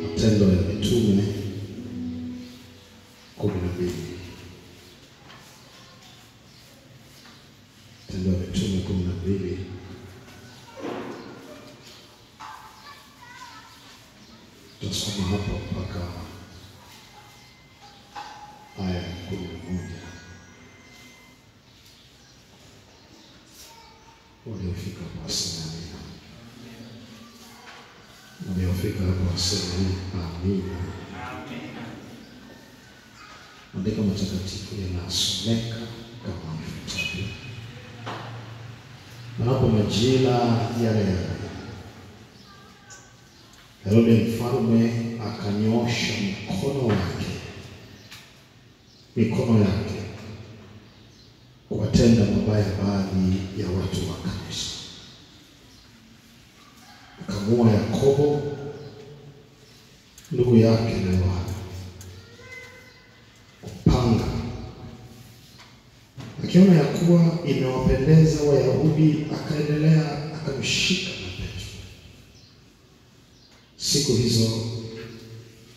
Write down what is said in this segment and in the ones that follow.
Matendo ya Mitume 12. Matendo ya Mitume 12. Tutasoma hapa mpaka aya 11. Waliofika hapa waseme amina. Waliofika hapa waseme amina. Maandiko matakatifu yanasomeka kama ifuatavyo. Panapo majira yale yale, Herode mfalme akanyoosha mikono yake kuwatenda mabaya baadhi ya watu wa kanisa. Akamua Yakobo ndugu yake na Yohana kupanga, akiona ya kuwa imewapendeza Wayahudi, akaendelea akamshika na Petro. Siku hizo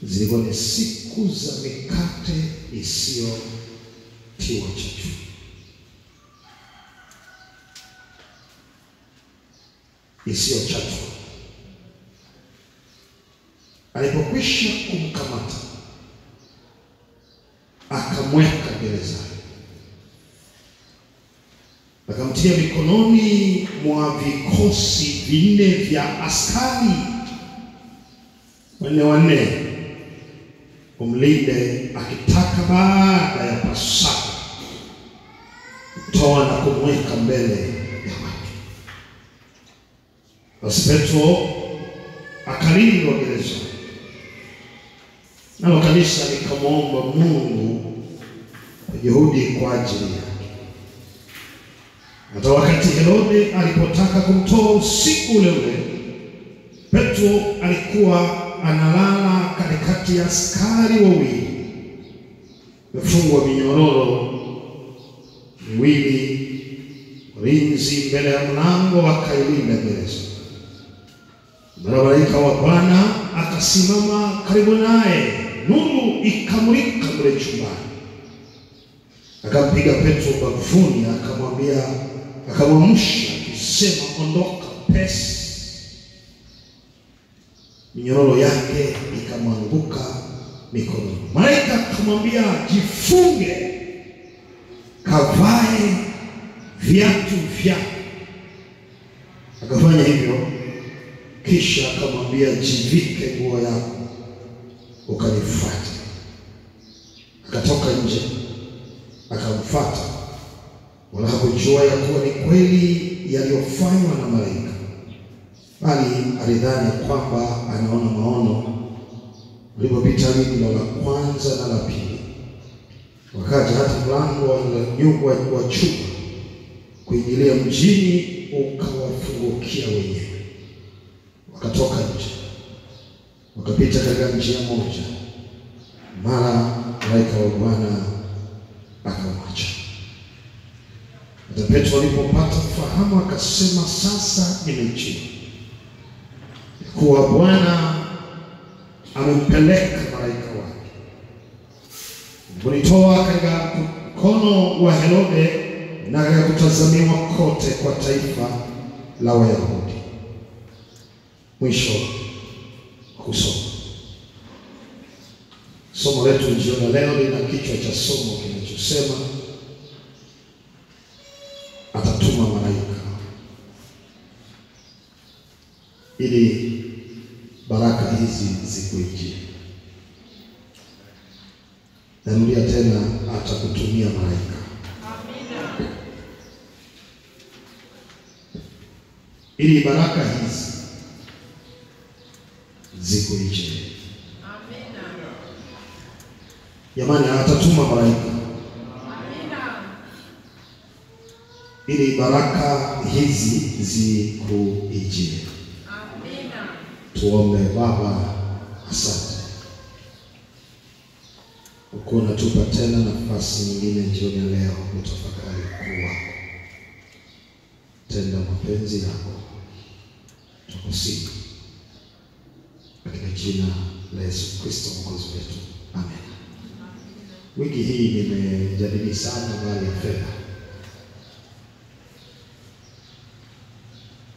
zilikuwa ni siku za mikate isiyotiwa chachu. Isiyochachwa. Alipokwisha kumkamata, akamweka gerezani, akamtia mikononi mwa vikosi vinne vya askari wanne wanne kumlinde, akitaka baada ya Pasaka kutoa na kumweka mbele ya watu. Basi Petro akalindwa gerezani, nalo kanisa likamwomba Mungu kwa juhudi kwa ajili yake. Hata wakati Herode alipotaka kumtoa usiku ule ule, Petro alikuwa analala katikati ya askari wawili, wamefungwa minyororo miwili, walinzi mbele ya mlango wakailinda gereza. Mara malaika wa Bwana akasimama karibu naye, nuru ikamulika mle chumbani. Akampiga Petro bavuni, akamwambia, akamwamsha akisema, ondoka pesi. Minyororo yake ikamwanguka mikononi. Malaika akamwambia, jifunge, kavae viatu vyako. Akafanya hivyo. Kisha akamwambia, jivike nguo yako ukanifuate. Akatoka nje akamfuata, wala hakujua ya kuwa ni kweli yaliyofanywa na malaika, bali alidhani kwamba anaona maono. Walipopita lindo la kwanza na la pili, wakaja hata mlango wa chuma kuingilia mjini, ukawafungukia wenyewe. Wakatoka nje, wakapita katika njia moja, mara malaika wa Bwana akamwacha. Hata Petro alipopata fahamu akasema, sasa nimejua kuwa Bwana amempeleka malaika wake kunitoa katika mkono wa Herode na katika kutazamiwa kote kwa taifa la Wayahudi. Mwisho wa kusoma. Somo letu jioni leo lina kichwa cha somo kinachosema atatuma malaika ili baraka hizi zikujie. Narudia tena, atakutumia malaika. Amina. Ili baraka hizi zikujie. Amina. Jamani, atatuma malaika. Amina. Ili baraka hizi zikujie. Amina. Tuombe. Baba, asante uko unatupa tena nafasi nyingine jioni ya leo kutafakari ukuu wako. Tenda mapenzi yako, tukusifu katika jina la Yesu Kristo Mwokozi wetu, amen. Wiki hii nimejadili sana habari ya fedha.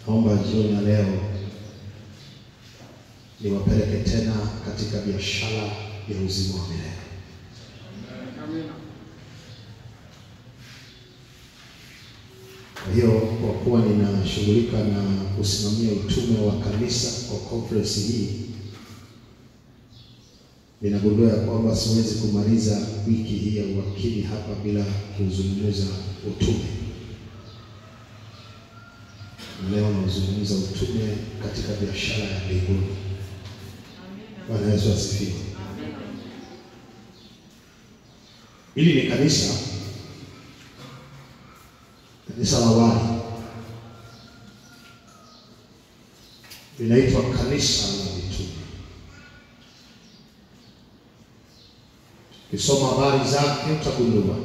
Naomba jioni ya leo niwapeleke tena katika biashara ya uzima wa milele. Kwa hiyo, kwa kuwa ninashughulika na kusimamia utume wa kanisa kwa conference hii, ninagundua ya kwamba siwezi kumaliza wiki hii ya uwakili hapa bila kuzungumza utume. Leo nazungumza utume katika biashara ya mbinguni. Bwana Yesu asifiwe. Hili ni kanisa, kanisa la awali, linaitwa kanisa la mitume. Ukisoma habari zake utagundua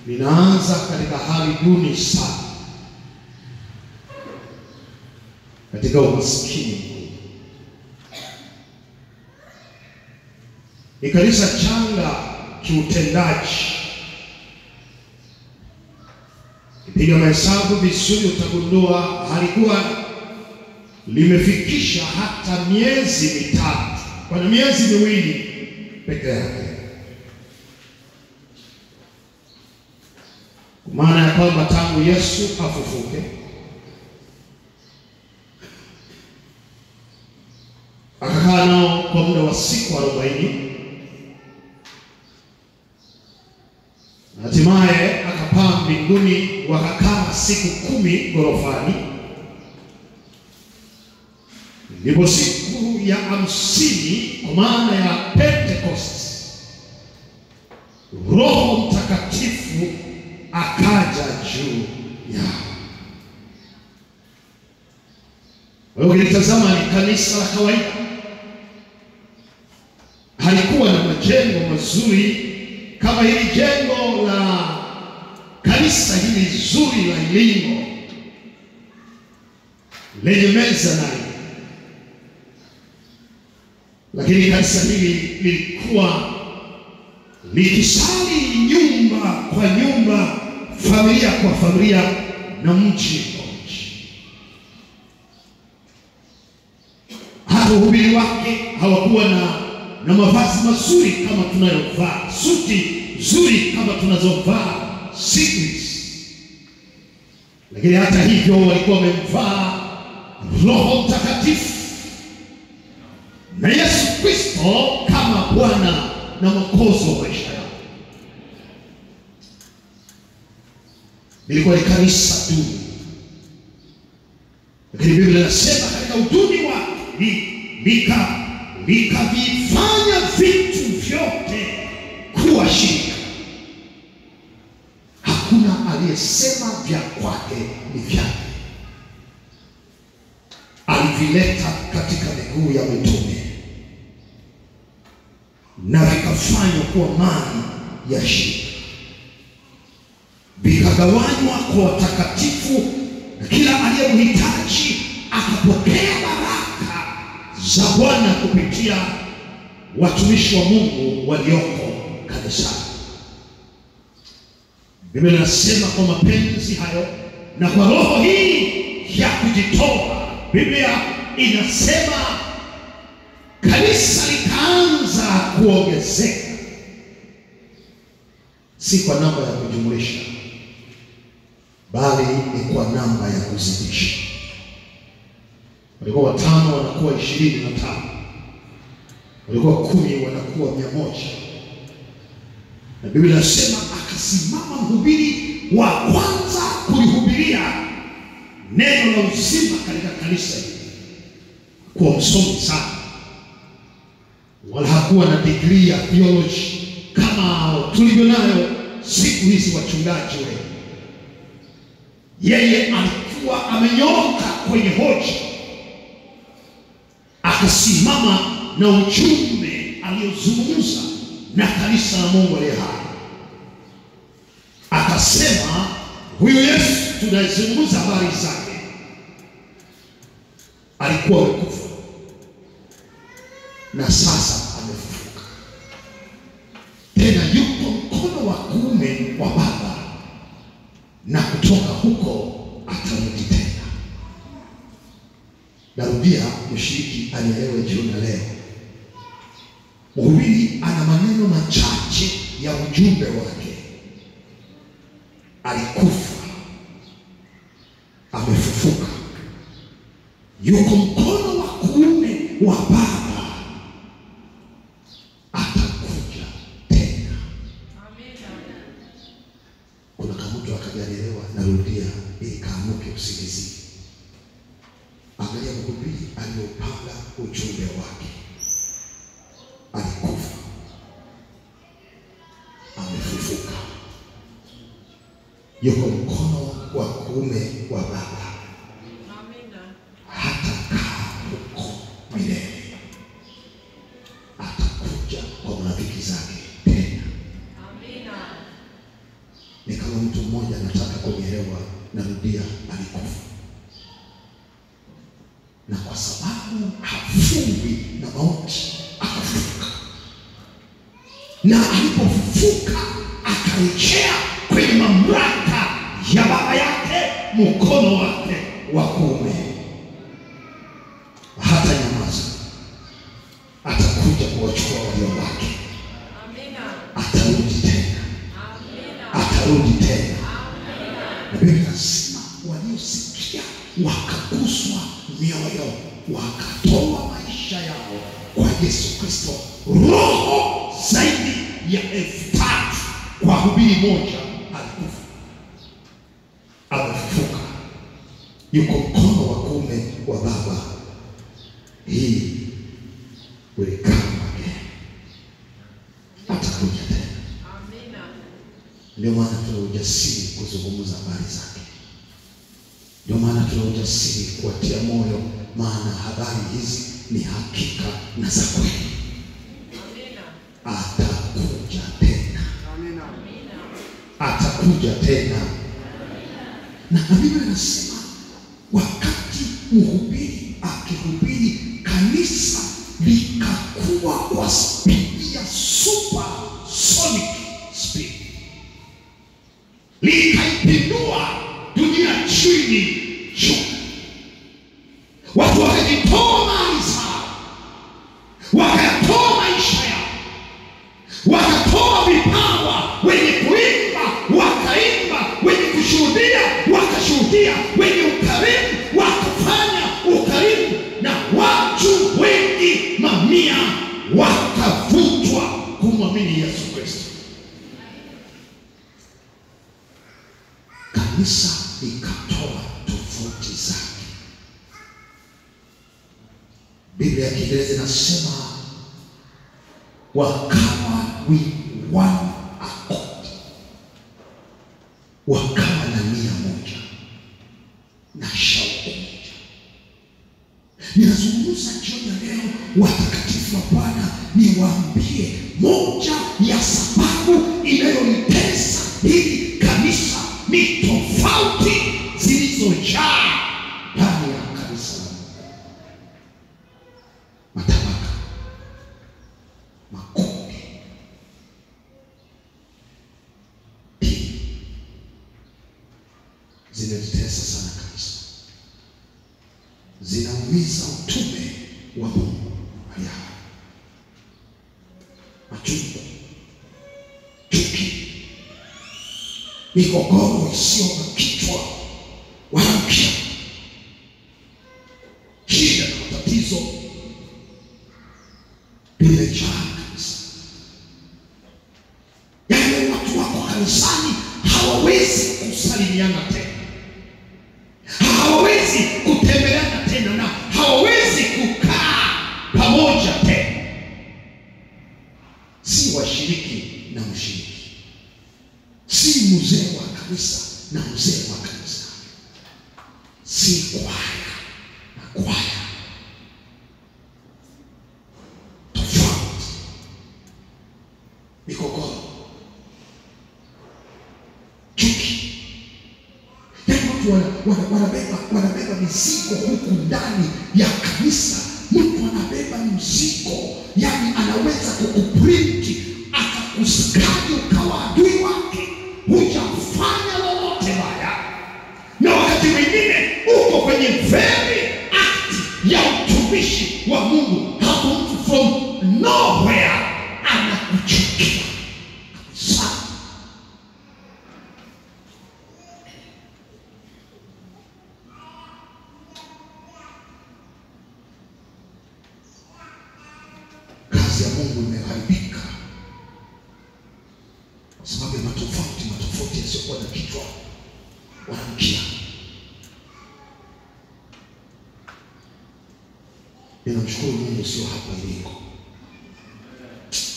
linaanza katika hali duni sana, katika umaskini mkuu. Ni kanisa changa kiutendaji. Ukipiga mahesabu vizuri utagundua halikuwa limefikisha hata miezi mitatu, kwa miezi miwili peke yake. Maana ya kwamba tangu Yesu afufuke akakaa nao kwa muda wa siku 40, hatimaye akapaa mbinguni, wakakaa siku 10 gorofani. Ndipo siku ya 50, kwa maana ya Pentecost, Roho Mtakatifu akaja juu yao. Wewe ukitazama ni kanisa la kawaida, halikuwa na majengo mazuri kama hili jengo la kanisa hili zuri la Ilingo lenye meza nayo, lakini kanisa hili lilikuwa likisali nyumba kwa nyumba, familia kwa familia, na mji kwa mji. Hata uhubiri wake hawakuwa na mavazi mazuri kama tunayovaa, suti nzuri kama tunazovaa siku hizi. Lakini hata hivyo walikuwa wamemvaa Roho Mtakatifu na Yesu Kristo kama Bwana na Mwokozi wa maisha yao. Lilikuwa ni kanisa duni, lakini Biblia inasema katika uduni wake likavifanya vitu vyote kuwa shirika. Hakuna aliyesema vya kwake ni vyake. Alivileta katika miguu ya mitume na vikafanywa kuwa mali ya shirika, vikagawanywa kwa watakatifu, na kila aliyemhitaji akapokea baraka za Bwana kupitia watumishi wa Mungu walioko kanisani. Biblia inasema kwa mapenzi hayo na kwa roho hii ya kujitoa, Biblia inasema kanisa likaanza kuongezeka, si kwa namba ya kujumlisha, bali ni kwa namba ya kuzidisha. Walikuwa 5 wanakuwa 25, walikuwa 10 wanakuwa 100. Na Biblia inasema akasimama mhubiri wa kwanza kulihubiria neno la uzima katika kanisa hili. Kuwa msomi sana, wala hakuwa na degree ya theology kama tulivyo nayo siku hizi wachungaji wengi. Yeye alikuwa amenyooka kwenye hoja, akasimama na ujumbe aliyozungumza na kanisa la Mungu aliye hai. Akasema huyu Yesu tunazungumza habari zake alikuwa amekufa na sasa amefufuka tena, yuko mkono wa kuume wa Baba, na kutoka huko atarudi tena. Narudia, mshiriki anielewe jioni leo. Mhubiri ana maneno machache ya ujumbe wake. Alikufa, amefufuka, yuko mkono wa kuume wa Baba, atakuja tena. Amina. Kuna kamutu akajalielewa, narudia ili kaamuke usingizi. Angalia mhubiri aliyopanga ujumbe wake. Alikufa, amefufuka, yuko mkono wa kuume wa Baba. Amina. Hatakaa huko milele, atakuja kwa marafiki zake tena. Amina. Ni kama mtu mmoja anataka kunielewa, narudia, alikufa, na kwa sababu hafungwi na mauti akafufuka, na alipofufuka akarejea kwenye mamlaka ya Baba yake, mkono wake wa kuume. Hata nyamaza, atakuja kuwachukua walio wake. Amina. Atarudi tena. Amina. Atarudi tena. Amina. Na Biblia inasema waliosikia wakaguswa mioyo, wakatoa maisha yao kwa Yesu Kristo. Roho zaidi ya 3000 kwa hubiri moja. Alikufa, amefufuka, yuko mkono wa kuume wa Baba. He will come again. Atakuja tena. Amina. Ndio maana tuna ujasiri kuzungumza habari zake. Ndio maana tuna ujasiri kuwatia moyo, maana habari hizi ni hakika na za kweli. Amina. Atakuja tena. Amina. Atakuja tena. Na Biblia inasema wakati mhubiri akihubiri, kanisa likakuwa kwa spidi ya super sonic speed, likaipindua dunia chini juu. Watu wakajitoa mali zao, wakatoa maisha yao, wakatoa vipawa, wenye kuimba wakaimba, wenye kushuhudia wakashuhudia, wakavutwa kumwamini Yesu Kristo. Kanisa likatoa tofauti zake. Biblia ya Kiingereza inasema wakawa with one accord, wakawa na nia moja na shauku moja. Ninazungumza jioni ya leo, watakatifu wa Bwana, niwaambie moja ya sababu inayolitesa hili kanisa ni tofauti zilizojaa ndani ya kanisa. Matabaka, makundi, dini zinalitesa sana kanisa, zinaumiza utume wa Mungu aliye hai. Machungu, chuki, migogoro isiyo na kichwa wala mkia, shida na matatizo vimejaa kanisa. Yaani watu wako kanisani hawawezi kusalimiana tena, hawawezi kutembeleana tena, na hawawezi kukaa pamoja tena. Si washiriki na mshiriki, si mzee wa kanisa na mzee wa kanisa, si kwaya na kwaya. Tofauti, migogoro, chuki. Yaani watu wanabeba mizigo huku ndani ya kanisa. Mtu anabeba mzigo, yani anaweza kukuprinti akakuskani ukawa adui wake, hujafanya lolote baya. Na wakati mwingine uko kwenye very act ya utumishi wa Mungu, hapo mtu from nowhere anakuchukia kabisa. Kazi ya Mungu imeharibika kwa sababu ya matofauti yasiyokuwa na kichwa wala mkia. Ninamshukuru Mungu sio hapa iliko.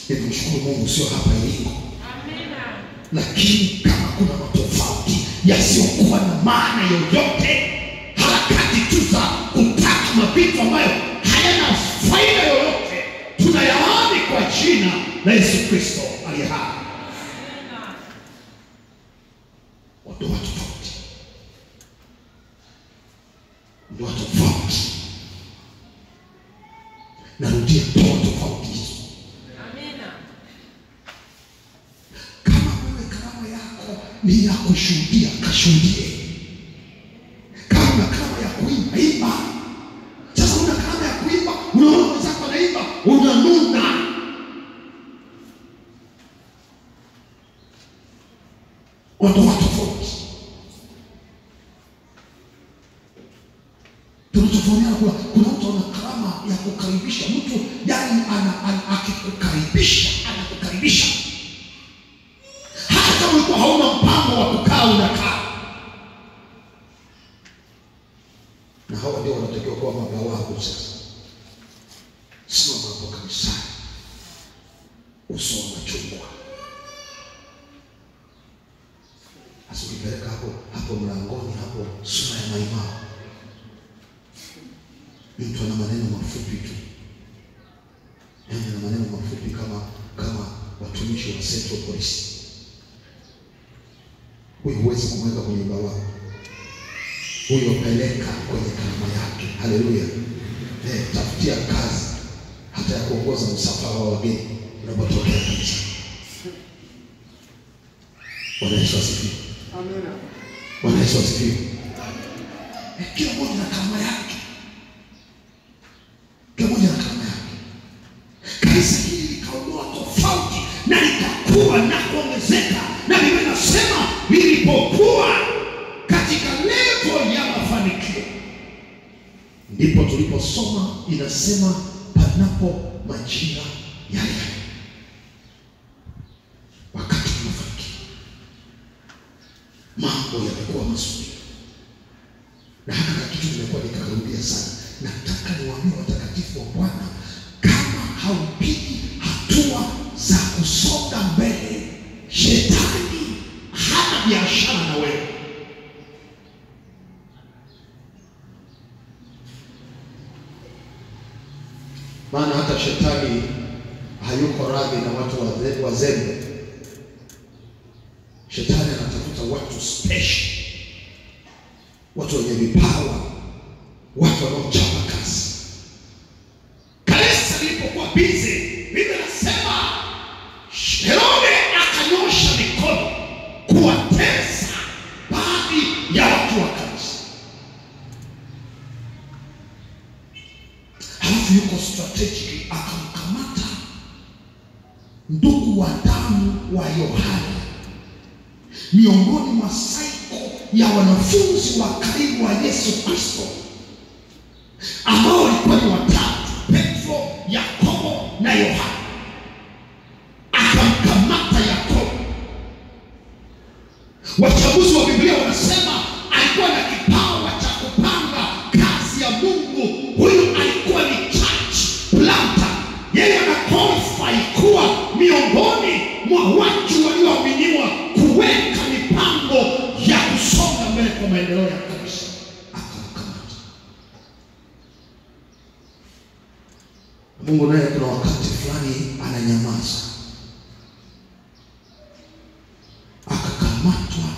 Ninamshukuru Mungu sio hapa iliko. Amina. Lakini kama kuna matofauti yasiyokuwa na maana yoyote, harakati tu za kutaka mavitu ambayo hayana faida yoyote, tunayaani kwa jina la Yesu Kristo aliye hai. Amina. Ondoa tofauti, ondoa tofauti. Narudia, toa tofauti hizo. Amina. Kama wewe karama yako ni ya kushuhudia, kashuhudie. Kama una karama ya kuimba, imba. Sasa una karama ya kuimba, unaona mwenzako anaimba, unanuna. Ondoa tofauti. Tunatofautiana. Kuna mtu ana karama ya kukaribisha mtu, yani akikukaribisha, anakukaribisha hata kama ulikuwa hauna mpango wa kukaa, unakaa. Na hawa ndio wanatakiwa kuwa mabawabu sasa. Simama hapo kanisani, uso wa machungwa. Sasa ukipeleka hapo mlangoni hapo, sura ya maimao. Mtu ana maneno mafupi tu, yaani ana maneno mafupi kama watumishi wa Central Police. Huyu huwezi kumweka kwenye bawabu, huyu peleka kwenye karama yake. Haleluya! Tafutia kazi hata ya kuongoza msafara wa wageni unapotokea kanisa. Bwana Yesu asifiwe. Amina. Bwana Yesu asifiwe. Kila mmoja na karama yake. Kila mmoja na karama yake. Kanisa hili likaondoa tofauti na likakuwa na kuongezeka, na Biblia inasema lilipokuwa katika level ya mafanikio, ndipo tuliposoma inasema panapo majira yale yale. Wakati tunafanikiwa, mambo yamekuwa mazuri, na hata kitu nimekuwa nikarudia sana. Nataka niwaambie watakatifu wa Bwana, kama haupigi hatua za kusonga mbele, shetani hana biashara na wewe. Maana hata shetani hayuko radhi na watu wazembe. Shetani anatafuta watu special, watu wenye vipawa, watu wanaochapa kazi. Kanisa lilipokuwa busy, Biblia inasema Herode akanyosha mikono kuwatesa baadhi ya watu wa kanisa. Halafu yuko strategic, akamkamata ndugu wa damu wa Yohana, miongoni mwa saiko ya wanafunzi wa karibu wa Yesu Kristo, ambao walikuwa ni watatu, Petro, Yakobo na Yohana. Akamkamata Yakobo. Wachambuzi wa Biblia wanasema alikuwa na kipawa cha kupanga kazi ya Mungu. Huyu alikuwa ni church planter. Yeye ana qualify kuwa miongoni mwa watu walioaminiwa kuweka mipango ya kusonga mbele kwa maendeleo ya kanisa. Akamkamata. Mungu naye kuna wakati fulani ananyamaza. Akakamatwa,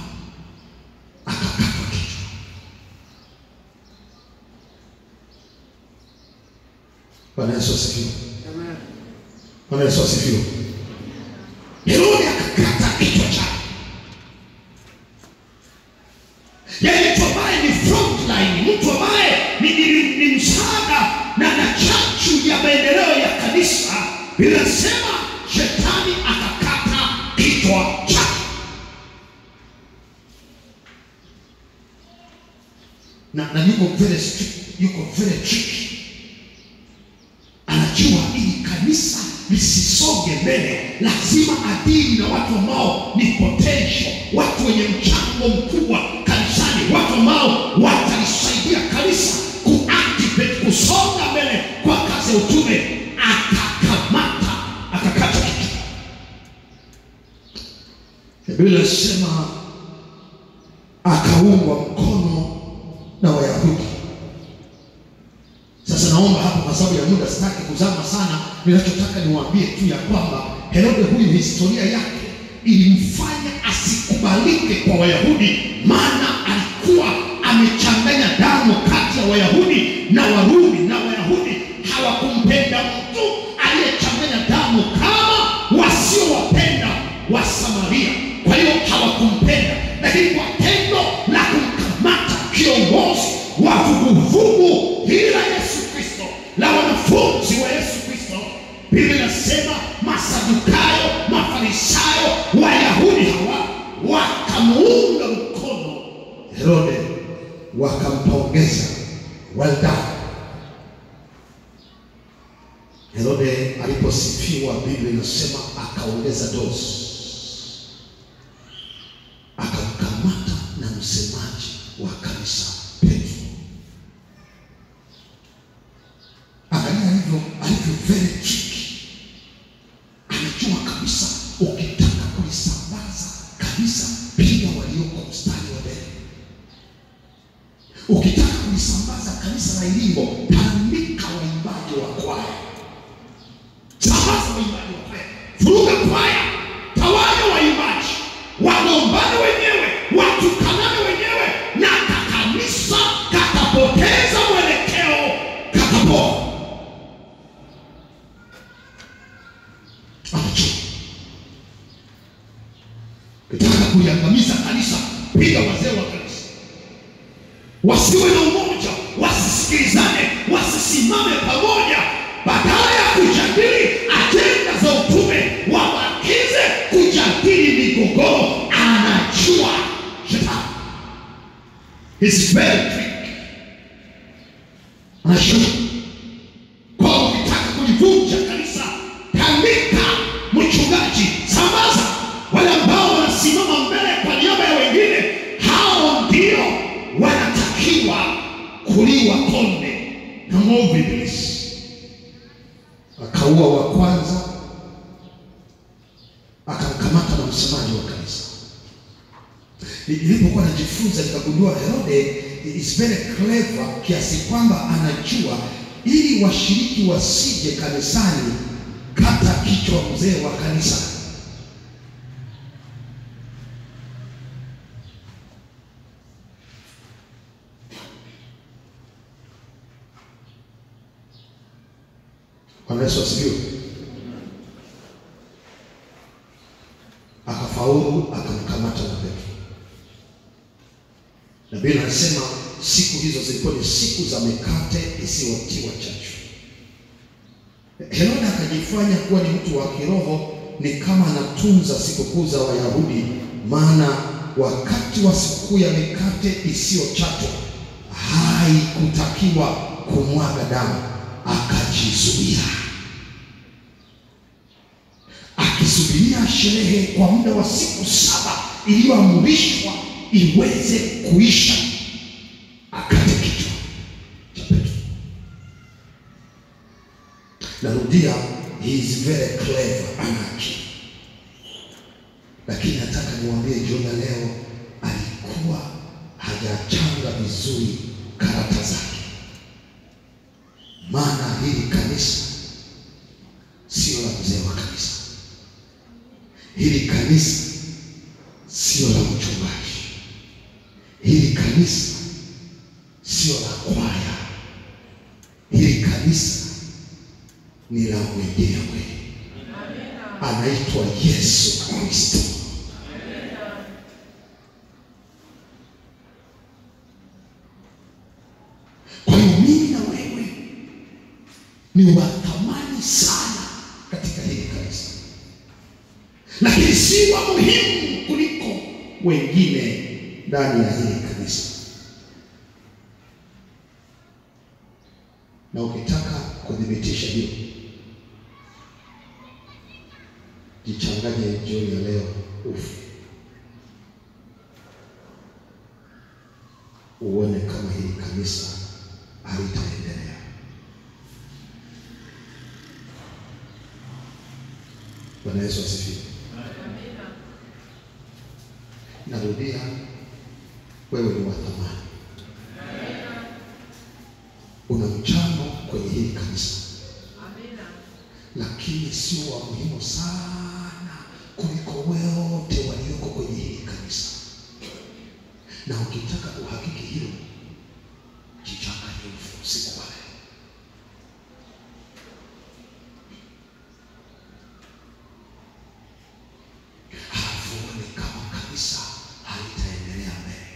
akakatwa kichwa. Bwana Yesu asifiwe. Amen. Bwana Yesu asifiwe. Herode akakata kichwa chake. Yeye mtu ambaye ni frontline, mtu ambaye ni msaada na chachu ya maendeleo ya kanisa, Biblia inasema shetani akakata kichwa chake. Na yuko very strict, yuko very tricky. Anajua ili kanisa lisisonge mbele, lazima adili na watu ambao ni potential, watu wenye mchango mkubwa kanisani, watu ambao watalisaidia kanisa kuactivate, kusonga mbele kwa kazi ya utume. Akakamata, akakata kichwa. Biblia inasema akaungwa mkono na Wayahudi. Sasa naomba hapa, kwa sababu ya muda sitaki kuzama sana, ninachotaka niwaambie tu ya kwamba Herode huyu historia yake ilimfanya asikubalike kwa Wayahudi, maana alikuwa amechanganya damu kati ya Wayahudi na Warumi, na Wayahudi hawakumpenda mtu aliyechanganya damu kama wasiowapenda wa Samaria. Kwa hiyo hawakumpenda, lakini kwa tendo la kumkamata kiongozi wa vuguvugu hili la Yesu Kristo, la wanafunzi wa Yesu Kristo, Biblia inasema Masadukayo, Mafarisayo, Wayahudi hawa wakamuunga mkono Herode, wakampongeza, well done. Herode aliposifiwa, Biblia inasema akaongeza dozi, akamkamata na msemaji wa kanisa Petro. Angalia alivyo very tricky. Anajua kabisa ukitaka kulisambaza kanisa, piga walioko mstari wa mbele. Ukitaka kulisambaza kanisa la Iringo, tandika waimbaji wa kwaya. Sambaza waimbaji wa kwaya, vuruga kwaya, tawanya waimbaji, wagombane wenyewe, watukanane wenyewe, na kanisa katapoteza mwelekeo, katapoa. Anajua ukitaka kuliangamiza kanisa, piga wazee wa kanisa, wasiwe na umoja, wasisikilizane, wasisimame pamoja. Badala ya kujadili ajenda za utume, wabakize kujadili migogoro. Anajua shetani is very tricky. Anajua kwa ukitaka kulivunja kanisa, tandika Akaua wa kwanza, akamkamata na msemaji wa kanisa. Nilipokuwa najifunza nikagundua Herode is very clever kiasi kwamba anajua ili washiriki wasije kanisani, kata kichwa mzee wa kanisa. Bwana Yesu asifiwe. Akafaulu, akamkamata na Petro. Na Biblia inasema siku hizo zilikuwa ni siku za mikate isiyotiwa chachu. Herode akajifanya kuwa ni mtu wa kiroho, ni kama anatunza sikukuu za Wayahudi, maana wakati wa sikukuu ya mikate isiyochachwa haikutakiwa kumwaga damu. Akajizuia, akisubiria sherehe kwa muda wa siku 7 iliyoamrishwa iweze kuisha, akate kichwa cha Petro. Narudia, he is very clever, ana akili. Lakini nataka niwaambie jioni leo, alikuwa hajachanga vizuri karata zake. Maana hili kanisa sio la mzee wa kanisa. Hili kanisa sio la mchungaji. Hili kanisa sio la kwaya. Hili kanisa ni la mwenyewe. Anaitwa Yesu Kristo. Kwa hiyo mimi na wewe ni wa thamani sana katika hili kanisa, lakini si wa muhimu kuliko wengine ndani ya hili kanisa. Na ukitaka kudhibitisha hilo, jichanganye jioni ya leo ufe, uone kama hili kanisa halitaendelea. Bwana Yesu asifiwe. Amina. Narudia, wewe ni wa thamani. Amina. Una mchango kwenye hili kanisa. Amina. Lakini sio wa muhimu sana kuliko wote walioko kwenye hili kanisa. Na ukitaka uhakiki hilo, jichanganye usiku wa leo. Halafu uone kama kanisa halitaendelea mbele.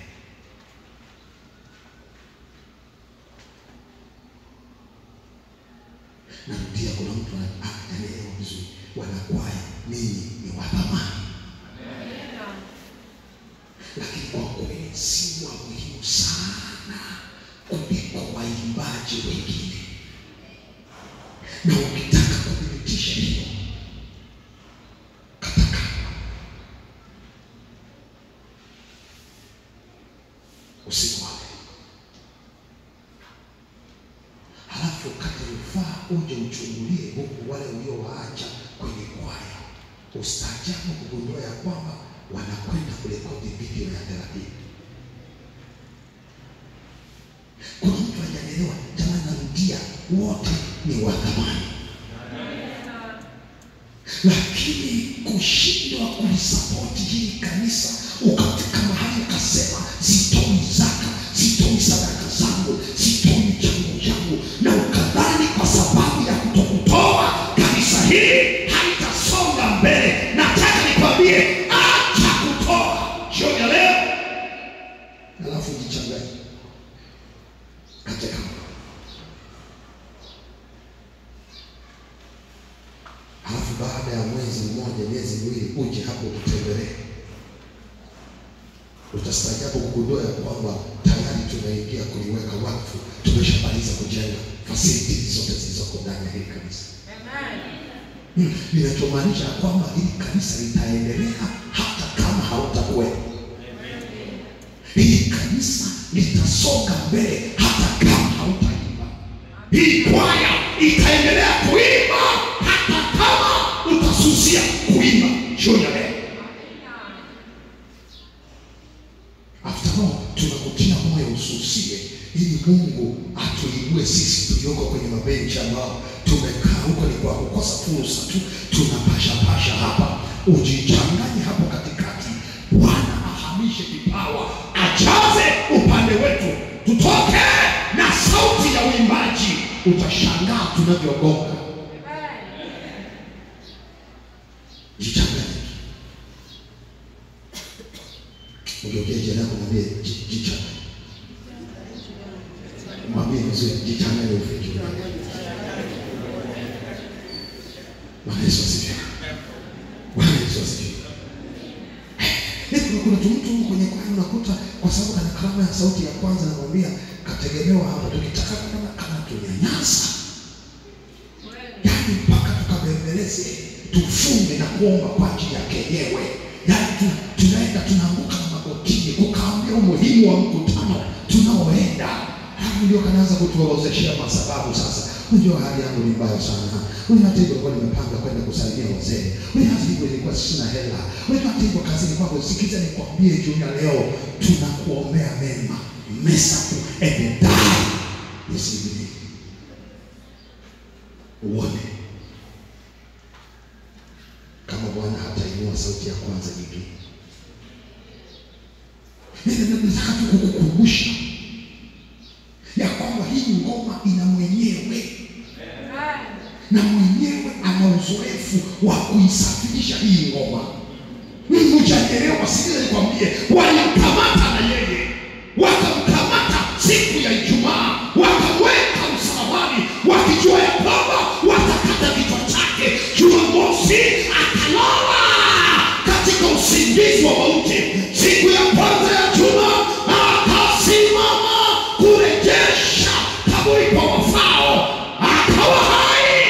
Narudia, kuna mtu anaelewa vizuri, wanakwaya, ninyi ni wa thamani, lakini kwa kweli si wa muhimu sana kuliko waimbaji wengine. Na ukitaka kudhibitisha hilo, kataka usiku wa leo. Halafu kata rufaa uje uchungulie huku wale uliowaacha kwenye kwaya, ustaajabu kugundua ya kwamba wanakwenda kurekodi video ya 30. Kuna mtu hajanielewa. Jamani, narudia, wote ni wa thamani, lakini kushindwa kulisapoti hili kanisa, ukafika mahali ukasema sitoi zaka, sitoi sadaka zangu, sitoi mchango yangu, na ukadhani kwa sababu ya kutokutoa kanisa hili haitasonga mbele. Nataka nikwambie, acha kutoa jioni ya leo, alafu jichanganye katika. Halafu baada ya mwezi mmoja, miezi miwili, uje hapo ututembelee. Utastaajabu kugundua ya kwamba tayari tunaingia kuliweka wakfu, tumeshamaliza kujenga facilities zote zilizoko ndani ya hili kanisa. Amen. Ninachomaanisha kwamba hili kanisa litaendelea hata kama hautakuwepo. Hili kanisa litasonga mbele hata kama hautaimba. Hii kwaya itaendelea kuimba. Mungu atuinue sisi tulioko kwenye mabenchi ambao tumekaa huko ni kwa kukosa fursa tu, tunapasha pasha hapa. Ujichanganye hapo katikati. Bwana ahamishe kipawa, ajaze upande wetu, tutoke na sauti ya uimbaji. Utashangaa tunavyogonga. Jichanganye. Ugeukie jirani yako mwambie jichanganye. Mwambie vizuri, jichanganye ufe juu. Bwana Yesu asifiwe. Bwana Yesu asifiwe. Kuna mtu kwenye kwaya unakuta kwa sababu ana karama ya sauti ya kwanza, namwambia kategemewa hapa, tukitaka kama tunyanyasa. Yaani mpaka tukabembeleze, tufunge na kuomba kwa ajili yake yenyewe. Yaani tunaenda tunaanguka na magotini kukaambia umuhimu wa mkutano tunaoenda. Hapo ndio kanaanza kutuorozeshea masababu sasa. Unajua hali yangu ni mbaya sana. Unajua hata hivyo nilikuwa nimepanga kwenda kusalimia wazee. Unajua hata hivyo nilikuwa sina hela. Unajua hata hivyo kazini kwako. Sikiza nikwambie jioni ya leo, tunakuombea mema. Mess up and die this evening. Uone kama Bwana hatainua sauti ya kwanza nyingine. Mimi nataka tu kukukumbusha ya kwamba hii ngoma ina mwenyewe. Na mwenyewe ana uzoefu wa kuisafirisha hii ngoma. Mimi hujaelewa, sikiliza nikwambie, walimkamata na yeye. Wakamkamata siku ya Ijumaa, wakamweka msalabani, wakijua ya kwamba watakata kichwa chake. Jumamosi akalala katika usingizi wa mauti. Siku ya kwanza ya juma akasimama kurejesha kaburi kwa wafao, akawa hai,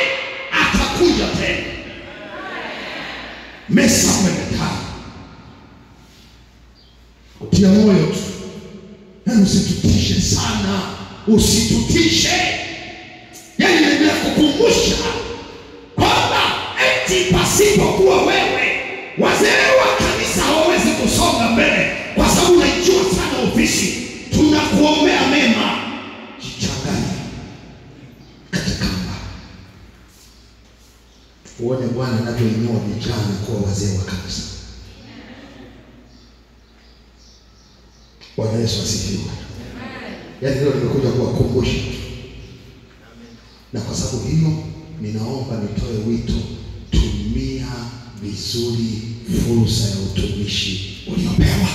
atakuja tena. Mesa kwenye kutia moyo tu, yaani usitutishe sana, usitutishe. Yaani naendelea kukumbusha kwamba eti pasipokuwa wewe wazee wa kanisa hawawezi kusonga mbele, kwa sababu unaijua sana ofisi. Tunakuombea mema. Jichanganye katika kamba, uone Bwana anavyoinua vijana kuwa wazee wa kanisa. Bwana Yesu asifiwe. Yaani leo nimekuja kuwakumbusha. Na kwa sababu hiyo ninaomba nitoe wito, tumia vizuri fursa ya utumishi uliopewa.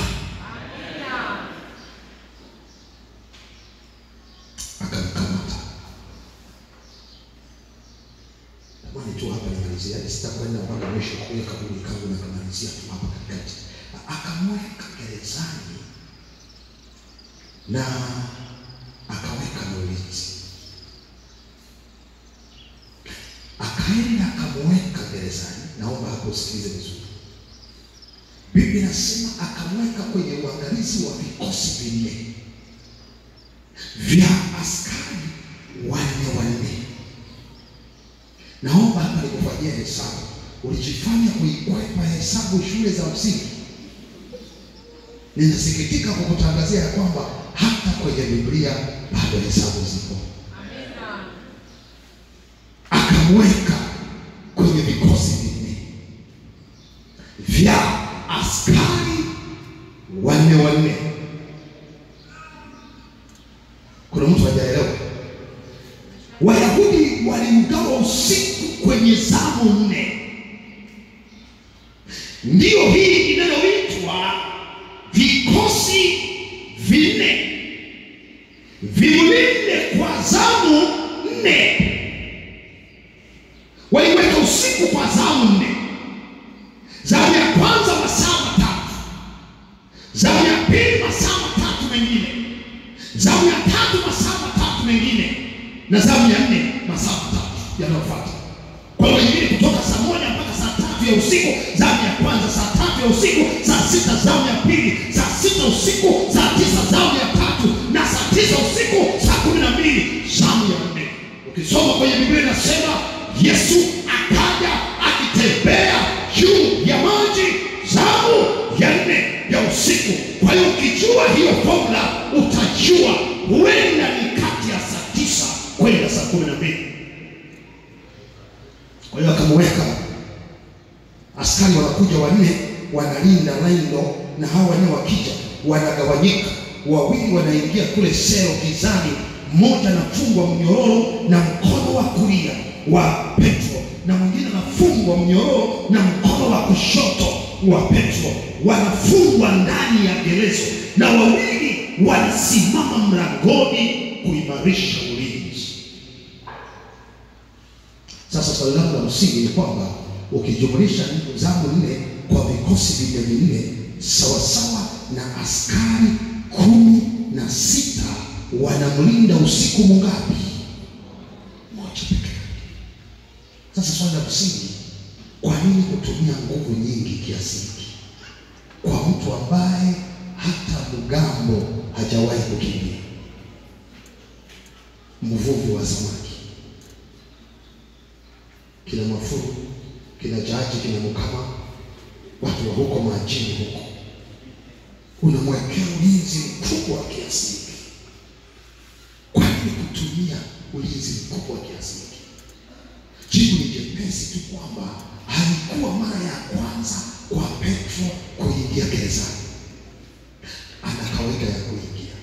Akamkamata. Tamani tu hapa nimalizia, yaani sitakwenda mpaka mwisho kule kaburi kangu na kamalizia tu hapa katikati. Akamweka gerezani na akaweka na ulinzi. Akaenda akamweka gerezani. Naomba hapo usikilize vizuri. Biblia inasema akamweka kwenye uangalizi wa vikosi vinne vya askari wanne. Naomba hapa nikufanyie hesabu. Ulijifanya kuikwepa hesabu shule za msingi. Ninasikitika kukutangazia ya kwamba hata kwenye Biblia bado hesabu zipo. Amina. Akamweka kwenye vikosi vinne vya askari wanne. Kuna mtu hajaelewa? Wayahudi walimgawa usiku kwenye zamu nne. Ndiyo hii inayoitwa vikosi vinne, vimlinde kwa zamu nne. Waliweka usiku kwa zamu nne. Zamu ya kwanza masaa matatu, zamu ya pili masaa matatu mengine, zamu ya tatu masaa matatu mengine, na zamu ya nne masaa matatu yanayofuata. Kwa hiyo ingine kutoka saa 1 mpaka saa 3 ya usiku, zamu ya kwanza, saa 3 ya usiku, saa 6 zamu ya pili, saa 6 usiku, saa 9 zamu ya tatu, na saa 9 usiku, saa 12 zamu ya nne. Ukisoma kwenye Biblia inasema Yesu akaja akitembea juu ya maji zamu ya nne ya usiku. Kwa hiyo ukijua hiyo formula utajua huenda ni Kwa hiyo akamweka askari, wanakuja wanne wanalinda lango, na hao wanne wakija wanagawanyika, wawili wanaingia kule selo gizani, mmoja anafungwa mnyororo na mkono wa kulia wa Petro na mwingine anafungwa mnyororo na mkono wa kushoto wa Petro. Wanafungwa ndani ya gereza na wawili wanasimama mlangoni kuimarisha ulinzi. Sasa swali langu la msingi ni kwamba ukijumlisha zamu 4 kwa vikosi 4 sawasawa na askari 16 wanamlinda usiku mungapi? Moja pekee. Sasa swali la msingi, kwa nini kutumia nguvu nyingi kiasi hiki kwa mtu ambaye hata mgambo hajawahi kukimbia, mvuvi wa samaki, kina Mafuru, kina Jaji, kina Mukama, watu wa huko majini huko, unamwekea ulinzi mkubwa kiasi hiki? Kwa nini kutumia ulinzi mkubwa kiasi hiki? Jibu ni jepesi tu kwamba haikuwa mara ya kwanza kwa Petro kuingia gerezani. Ana kawaida ya kuingia.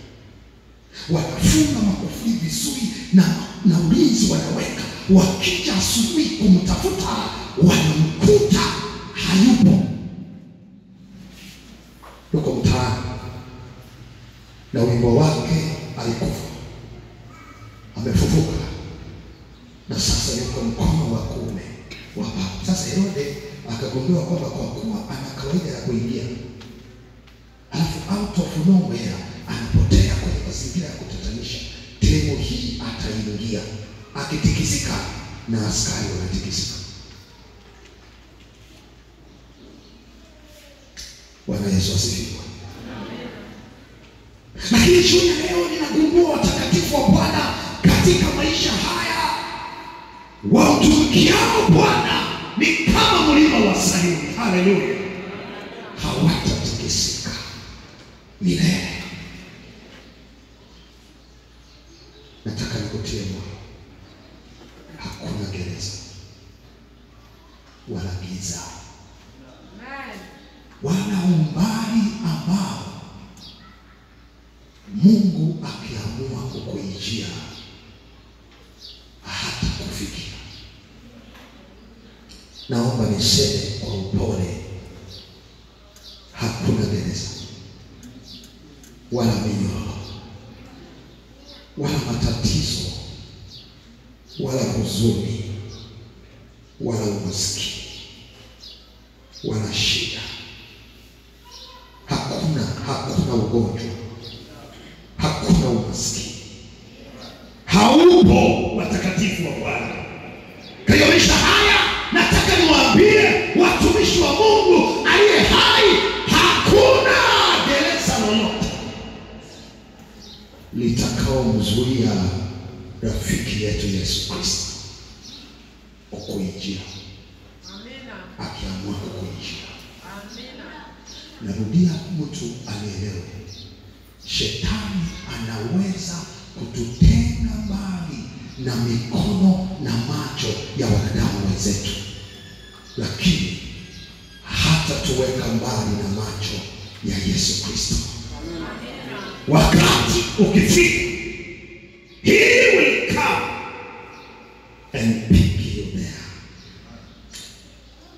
Wanafunga makufuli vizuri na ulinzi wanaweka. Wakija asubuhi kumtafuta wanamkuta hayupo, yuko mtaani, na wimbo wake alikufa, amefufuka, na sasa yuko mkono wa kuume wa Baba. Sasa Herode akagundua kwamba kwa kuwa ana kawaida ya kuingia, alafu out of nowhere anapotea kwenye mazingira ya kutatanisha, temu hii ataingia, akitikisika na askari wanatikisika. Bwana Yesu asifiwe. Lakini jioni leo ninagundua watakatifu wa Bwana katika maisha haya wamtumikiao Bwana ni kama mlima wa Sayuni. Haleluya. Hawatatikisika milele. Nataka nikutie moyo, hakuna gereza wala giza wala umbali ambao Mungu akiamua kukuijia hata kufikia. Naomba niseme kwa upole, hakuna gereza wala minyororo wala matatizo wala huzuni wala umaskini wala shida. Hakuna ugonjwa, hakuna umaskini, haupo watakatifu wa Bwana. Katika maisha haya nataka niwaambie watumishi wa Mungu aliye hai, hakuna gereza lolote litakaomzuia rafiki yetu Yesu Kristo kukuijia. Amina. Akiamua kukuijia. Amina. Narudia, mtu alielewe, shetani anaweza kututenga mbali na mikono na macho ya wanadamu wenzetu, lakini hatatuweka mbali na macho ya Yesu Kristo. Wakati ukifika, he will come and pick you there.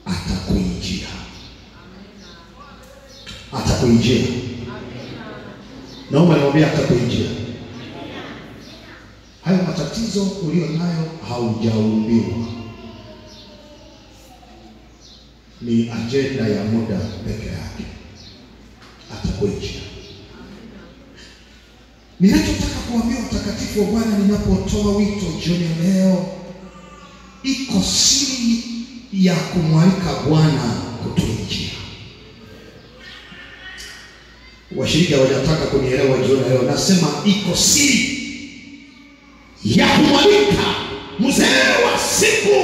Atakuijia. Atakuijia. Naomba niwaambie, atakuijia. Hayo matatizo ulio nayo haujaumbiwa, ni agenda ya muda peke yake. Atakuijia. Ninachotaka kuambia watakatifu wa Bwana ninapotoa wito jioni ya leo, iko siri ya kumwalika Bwana kutuijia. Washiriki hawajataka kunielewa jioni ya leo. Nasema iko siri ya kumwalika mzee wa siku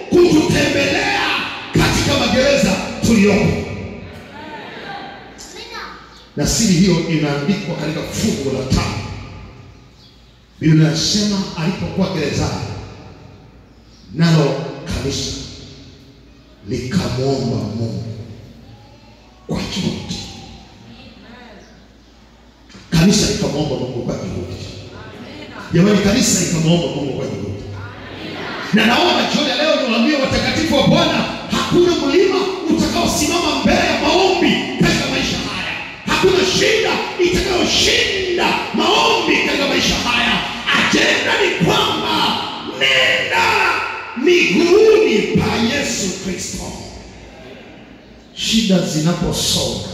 kututembelea katika magereza tuliyopo. Na siri hiyo inaandikwa katika fungu la 5. Biblia inasema alipokuwa gerezani, nalo kanisa likamwomba Mungu kwa juhudi. Kanisa likamwomba Mungu kwa juhudi. Jamani, kanisa likamwomba Mungu kwa juhudi. Na naomba jioni ya leo niwaambie watakatifu wa Bwana, hakuna mlima utakaosimama mbele ya maombi katika maisha haya. Hakuna shida itakayoshinda maombi katika maisha haya. Ajenda ni kwamba nenda miguuni pa Yesu Kristo. Shida zinaposonga,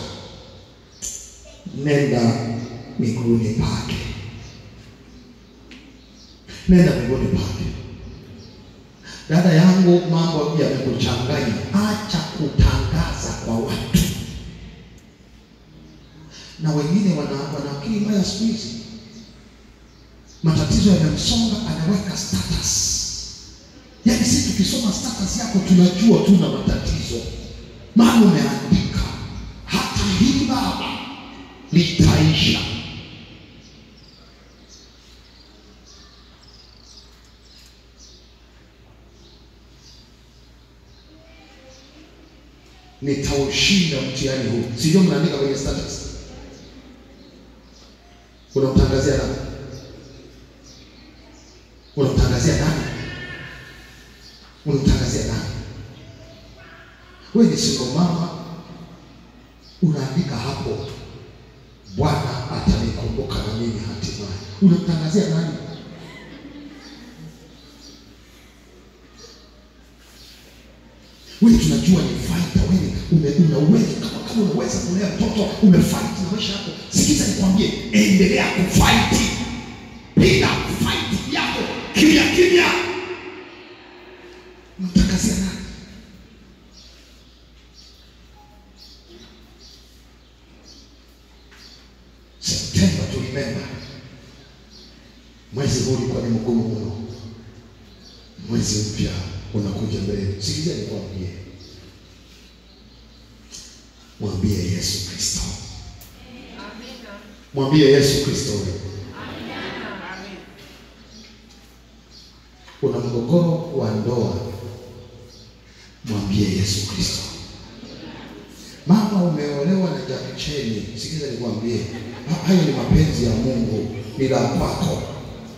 nenda miguuni pake. Nenda miguuni pake. Dada yangu, mambo yamekuchanganya, acha kutangaza kwa watu. Na wengine wana akili mbaya siku hizi. Matatizo yanamsonga, anaweka status. Yaani sisi tukisoma status yako tunajua tuna matatizo. Maana umeandika hata hili baba litaisha. Nitaushinda mtihani huu. Sijui mnaandika kwenye status. Unamtangazia nani? Unamtangazia nani? Unamtangazia nani? Wewe ni single mama, unaandika hapo, Bwana atanikumbuka na mimi hatimaye. Unamtangazia nani? Wewe tunajua ni fighter, wewe una uwezo, kama unaweza kulea mtoto, umefight na maisha yako. Sikiza nikwambie, endelea kufight. Piga fight yako kimya kimya. Unamtangazia nani? September to remember. Mwezi huu ulikuwa ni mgumu mno. Mwezi mpya unakuja mbele. Sikiza nikwambie. Mwambie Yesu Kristo. Amina. Mwambie Yesu Kristo. Amina. Una mgogoro wa ndoa, mwambie Yesu Kristo. Mama, umeolewa na Jack Cheni, sikiza nikwambie, hayo ni mapenzi ya Mungu, ni la kwako.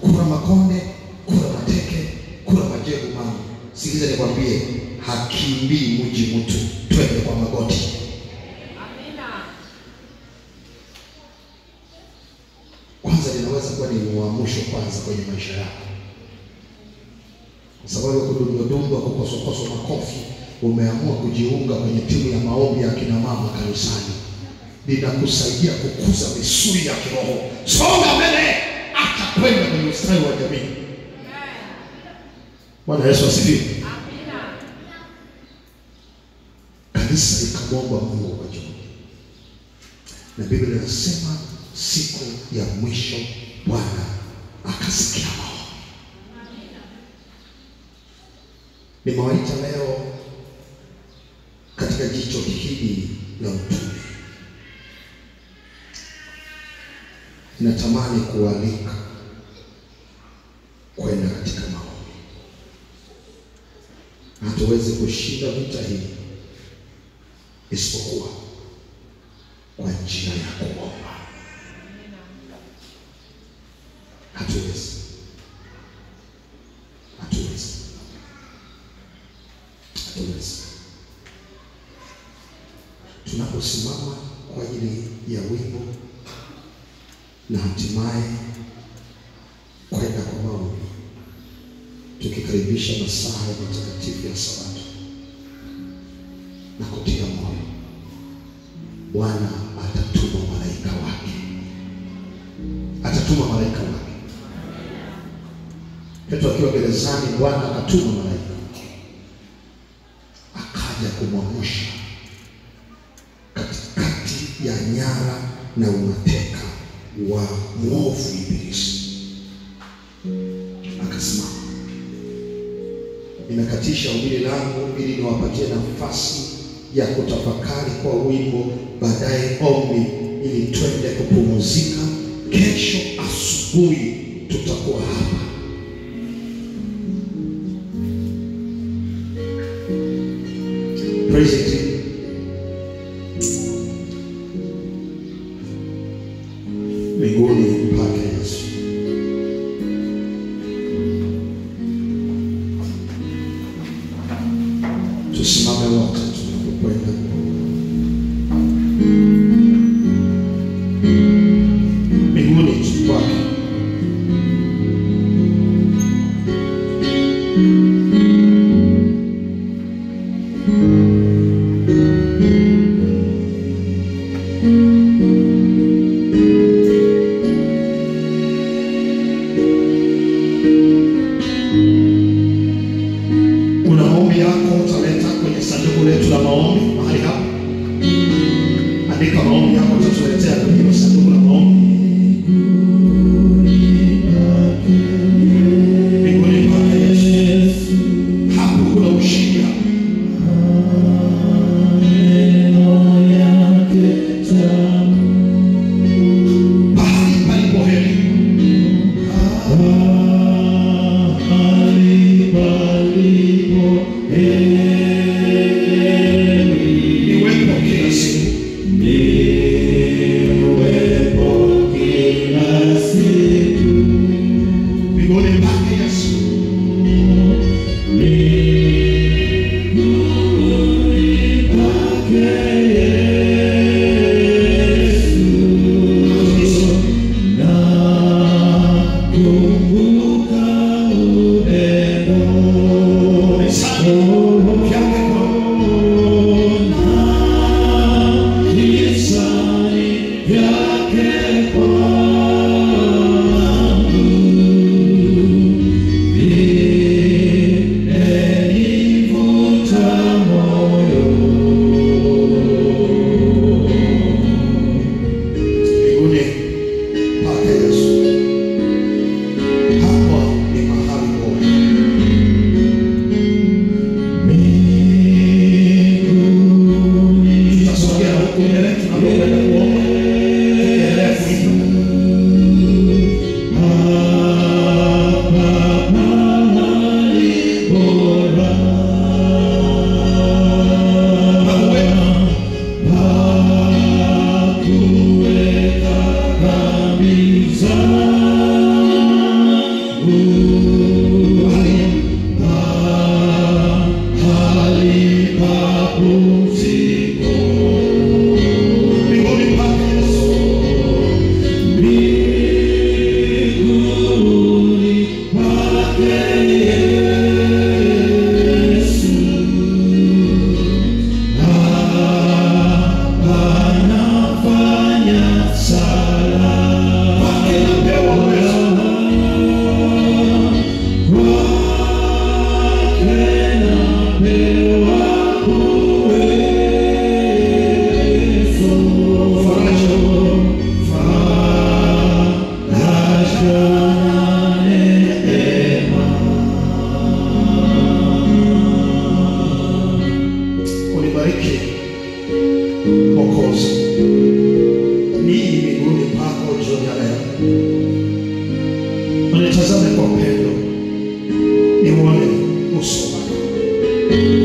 Kura makonde, kura mateke, kura majebu mama. Sikiza nikwambie, hakimbii mji mtu, twende kwa magoti. Amina. Kwanza linaweza kuwa ni uamsho kwanza kwenye maisha yako. Kwa sababu ya kudundwa, kukosokoswa makofi, umeamua kujiunga kwenye timu ya maombi ya kina mama kanisani. Linakusaidia kukuza misuli ya kiroho. Songa mbele, acha kwenda kwenye ustawi wa jamii. Bwana Yesu asifiwe. Amina. Kanisa likamwomba Mungu kwa juhudi. Na Biblia inasema siku ya mwisho Bwana akasikia maombi. Nimewaita leo katika jicho hili la utume. Natamani kualika kwenda katika maombi. Hatuwezi kushinda vita hii isipokuwa kwa njia ya kuomba. Hatuwezi. Hatuwezi. Hatuwezi. Tunaposimama kwa ajili ya wimbo na hatimaye kwenda kwa maombi, tukikaribisha masaa ya matakatifu ya Sabato na kutia moyo, Bwana atatuma malaika wake. Atatuma malaika wake. Petro akiwa gerezani, Bwana akatuma malaika akaja kumwamsha katikati ya nyara na umateka wa mwovu Ibilisi. Akasimama. Nimekatisha ubiri langu ili niwapatie nafasi ya kutafakari kwa wimbo, baadaye ombi, ili twende kupumzika. Kesho asubuhi tutakuwa hapa. Praise it. Mbinguni mpake Yesu. Tusimame wote tunapokwenda. Mbinguni kwake. Una maombi yako utaleta kwenye sanduku letu la maombi mahali hapa. Andika maombi yako utatuletea kwenye hilo sanduku la maombi. Mbinguni pake Yesu. Hapo kuna ushindi hapo. Pahali palipo heri. Niwepo kila siku. Mbinguni pake Yesu. Vyake kwangu. Mbinguni pake Yesu. Hapo ni mahali bora. Tutasogea huku mbele tunapokwenda kuomba. Tukiendelea kuimba. Mbinguni pake Yesu. Kwake napewa uwezo. Faraja. Unibariki Mwokozi, nii miguuni pako jioni ya leo. Unitazame kwa upendo, niuone uso wako.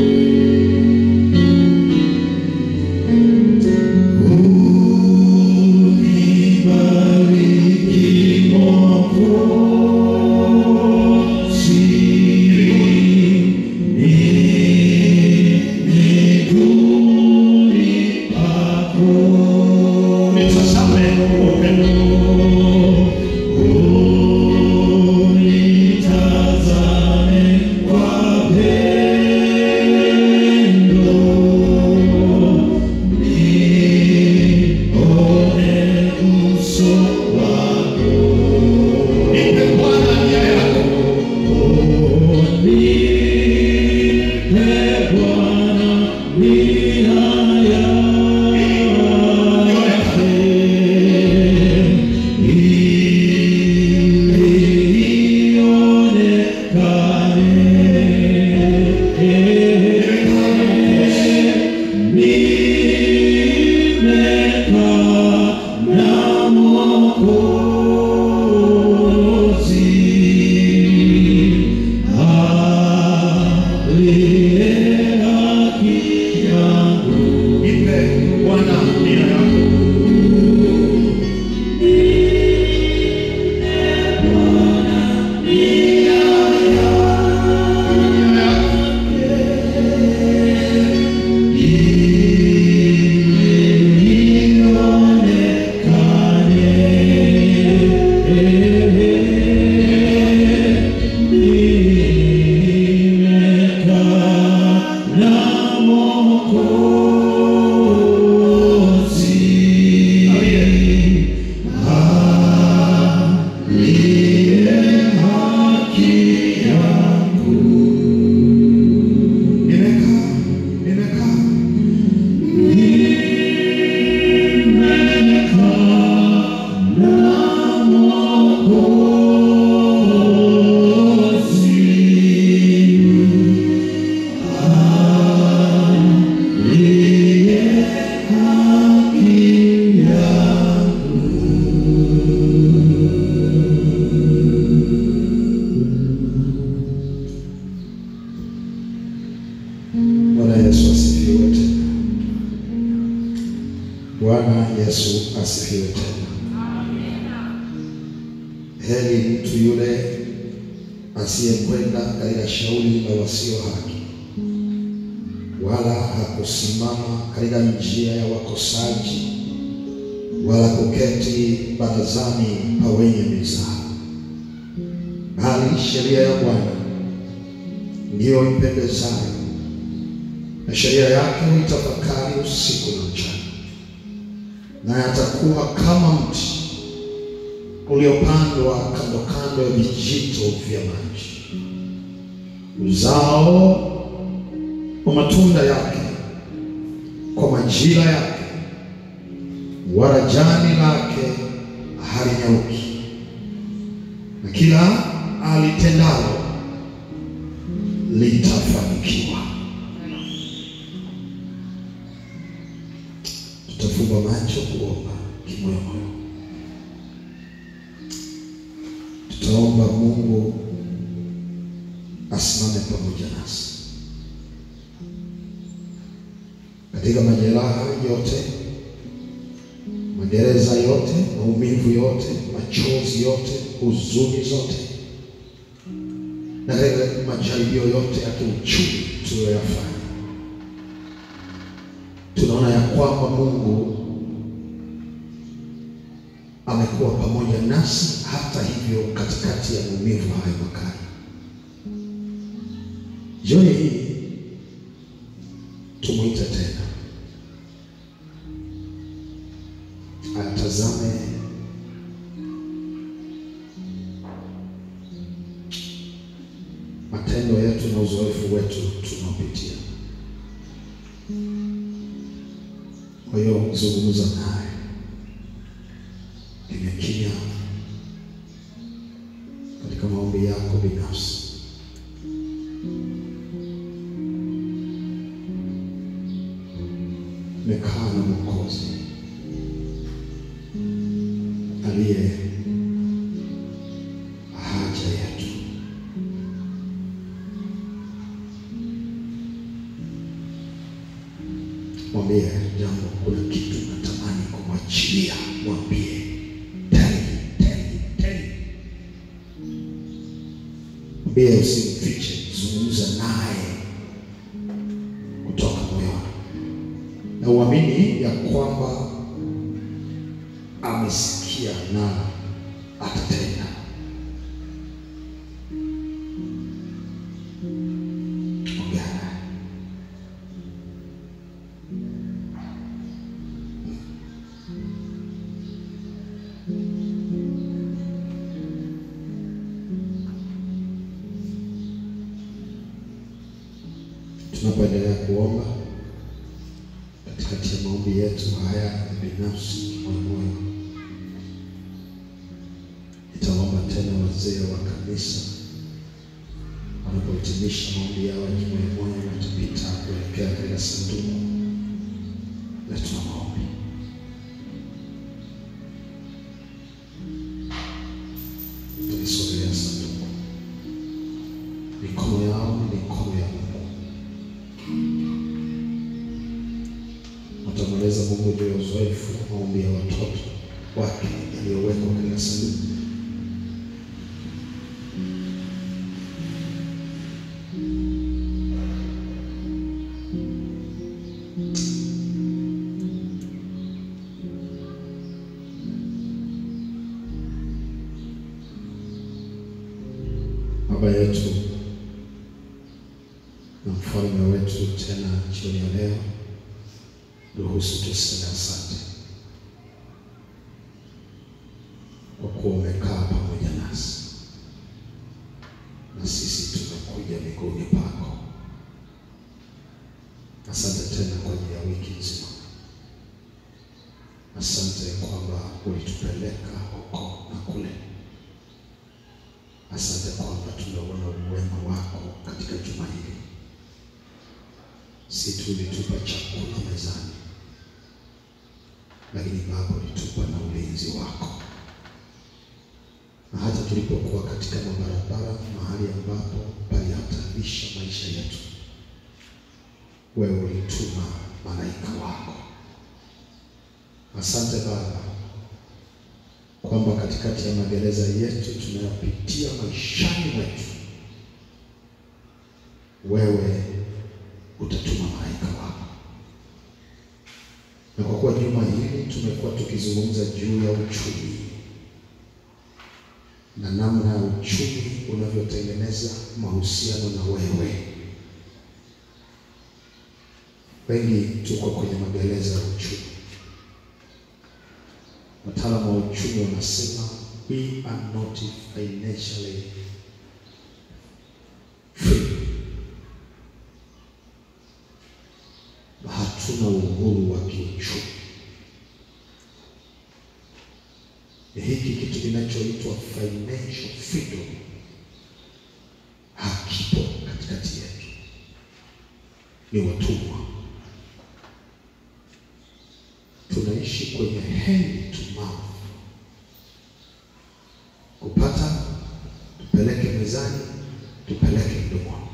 Nitazame kwa upendo. Unitazame kwa upendo. Bwana Yesu asifiwe tena. Bwana Yesu asifiwe tena. Amina. Heri mtu yule asiyekwenda katika shauri la wasio haki, wala hakusimama katika njia ya wakosaji, wala kuketi barazani pa wenye mizaha. Bali sheria ya Bwana ndiyo impendezayo, na sheria yake huitafakari usiku na mchana. Naye atakuwa kama mti uliopandwa kando kando ya vijito vya maji, uzao wa matunda yake kwa majira yake, wala jani lake halinyauki, na kila alitendalo litafanikiwa. Tutafumba macho kuomba kimoyomoyo. Tutaomba Mungu asimame pamoja nasi katika majeraha yote, magereza yote, maumivu yote, machozi yote, huzuni zote, na katika majaribio yote ya kiuchumi tuliyoyafanya. Tunaona ya kwamba Mungu amekuwa pamoja nasi hata hivyo katikati ya maumivu hayo makali. Jioni hii tumuite tena atazame matendo yetu na uzoefu wetu tunaopitia. Kwa hiyo zungumza naye kimya kimya katika maombi yako binafsi. Mekaa na Mwokozi aliye haja yetu. Mwambie jambo, kuna kitu natamani kumwachilia, mwambie. Tell. Mwambie, usimfiche, zungumza naye kutoka moyoni, na uamini ya kwamba amesikia na atatenda. Ongea naye. Tunapoendelea kuomba katikati ya maombi yetu haya ya binafsi kimoyomoyo, nitaomba tena wazee wa kanisa wanapohitimisha maombi yao ya kimoyomoyo, watapita kuelekea katika sanduku letu la maombi. Tulisogelea sanduku, mikono yao ni mikono ya Mungu. Watamweleza Mungu juu ya uzoefu na maombi ya watoto wake yaliyowekwa katika sanduku. Baba yetu na mfalme wetu, tena jioni ya leo ruhusu tuseme asante kwa kuwa umekaa pamoja nasi, na sisi tumekuja miguuni pako. Asante tena kwa ajili ya wiki nzima. Asante kwamba ulitupeleka huko na kule. Asante kwamba tumeona uwema wako katika juma hili. Si tu ulitupa chakula mezani, lakini Baba ulitupa na ulinzi wako. Na hata tulipokuwa katika mabarabara, mahali ambapo palihatarisha maisha yetu, wewe ulituma malaika wako. Asante Baba kwamba katikati ya magereza yetu tunayopitia maishani mwetu, wewe utatuma malaika wako. Na kwa kuwa juma hili tumekuwa tukizungumza juu ya uchumi na namna ya uchumi unavyotengeneza mahusiano na wewe, wengi tuko kwenye magereza ya uchumi. Wataalamu wa uchumi wanasema we are not financially free. Hatuna uhuru wa kiuchumi. Hiki kitu kinachoitwa financial freedom hakipo katikati yetu. Ni watumwa. Tunaishi kwenye hand to mouth. Kupata, tupeleke mezani, tupeleke mdomoni.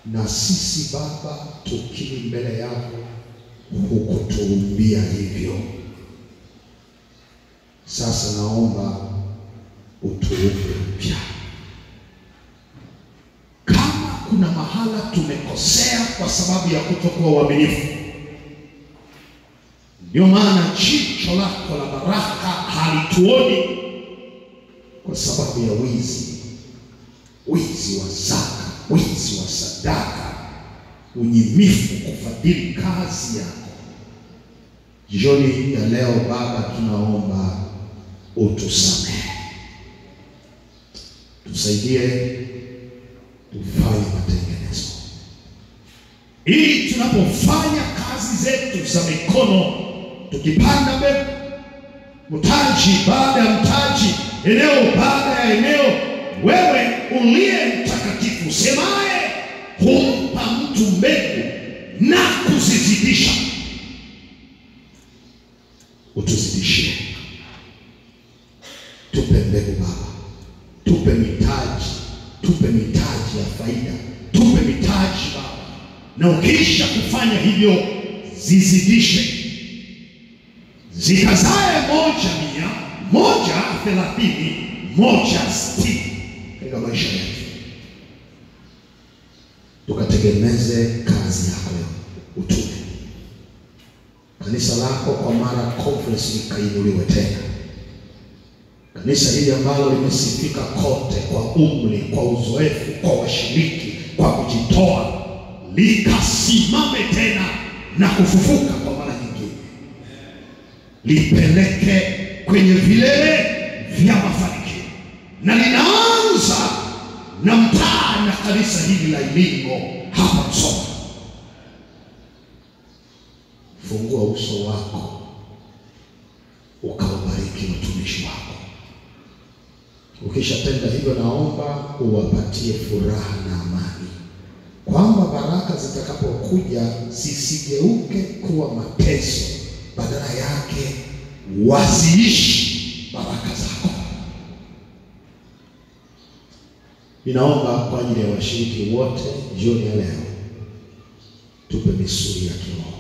Na sisi Baba tukiri mbele yako, hukutuumbia hivyo. Sasa naomba utuumbe upya. Kama kuna mahala tumekosea kwa sababu ya kutokuwa waaminifu, ndio maana jicho lako la baraka halituoni, kwa sababu ya wizi, wizi wa zaka, wizi wa sadaka, unyimifu kufadhili kazi yako. Jioni ya leo Baba tunaomba utusamehe, tusaidie tufanye matengenezo, ili tunapofanya kazi zetu za mikono, tukipanda mbegu, mtaji baada ya mtaji, eneo baada ya eneo, wewe uliye mtakatifu usemaye humpa mtu mbegu na kuzizidisha, utuzidishie. Tupe mbegu Baba, tupe mitaji, tupe mitaji ya faida, tupe mitaji Baba, na ukisha kufanya hivyo zizidishe, zikazae 100, 130, 160 katika maisha yetu. Tukategemeze kazi yako ya utume. Kanisa lako kwa mara conference likainuliwe tena. Kanisa hili ambalo limesifika kote kwa umri, kwa uzoefu, kwa washiriki, kwa kujitoa, likasimame tena na kufufuka kwa mara nyingine. Lipeleke kwenye vilele vya mafanikio. Na linaanza na mtaa na kanisa hili la Ilingo hapa Msoma. Fungua uso wako ukawabariki watumishi wako. Ukishatenda hivyo, naomba uwapatie furaha na amani, kwamba baraka zitakapokuja zisigeuke kuwa mateso, badala yake waziishi baraka zako. Ninaomba kwa ajili ya washiriki wote jioni ya leo, tupe misuli ya kiroho.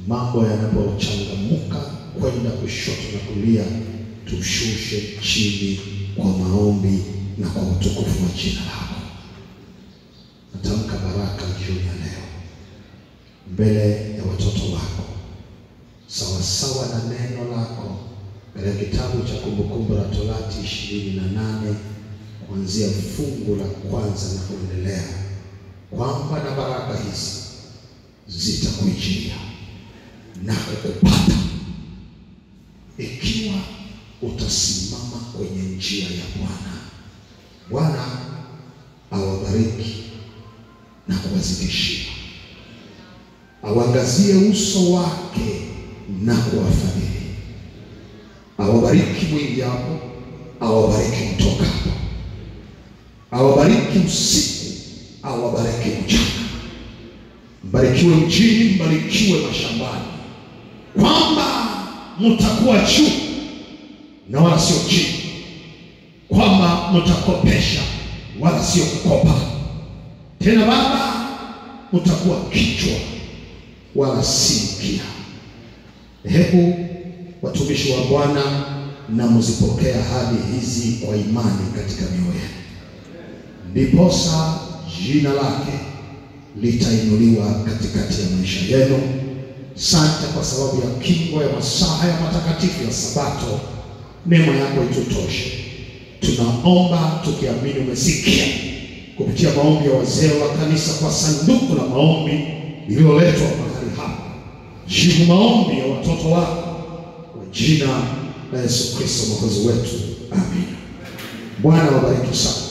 Mambo yanapochangamuka kwenda kushoto na kulia, tushushe chini kwa maombi na kwa utukufu wa jina lako. Natamka baraka jioni ya leo mbele ya watoto wako, sawa sawa na neno lako katika kitabu cha Kumbukumbu la Torati 28 kuanzia fungu la kwanza na kuendelea, kwamba na baraka hizi zitakuijia na kukupata ikiwa utasimama kwenye njia ya Bwana. Bwana awabariki na kuwazidishia, awaangazie uso wake na kuwafadhili, awabariki mwingiapo, awabariki mtokapo, awabariki usiku, awabariki mchana. Mbarikiwe mjini, mbarikiwe mashambani, kwamba mtakuwa juu na wala sio chini, kwamba mtakopesha wala sio kukopa. Tena Baba, utakuwa kichwa wala si mkia. Hebu watumishi wa Bwana na mzipokee ahadi hizi kwa imani katika mioyo yenu, ndiposa jina lake litainuliwa katikati ya maisha yenu. Sante kwa sababu ya kingo ya masaha ya matakatifu ya Sabato. Neema yako itutoshe. Tunaomba tukiamini umesikia kupitia maombi ya wazee wa kanisa kwa sanduku la maombi lililoletwa mahali hapa. Jibu maombi ya watoto wako kwa jina la Yesu Kristo Mwokozi wetu. Amina. Bwana wabariki sana.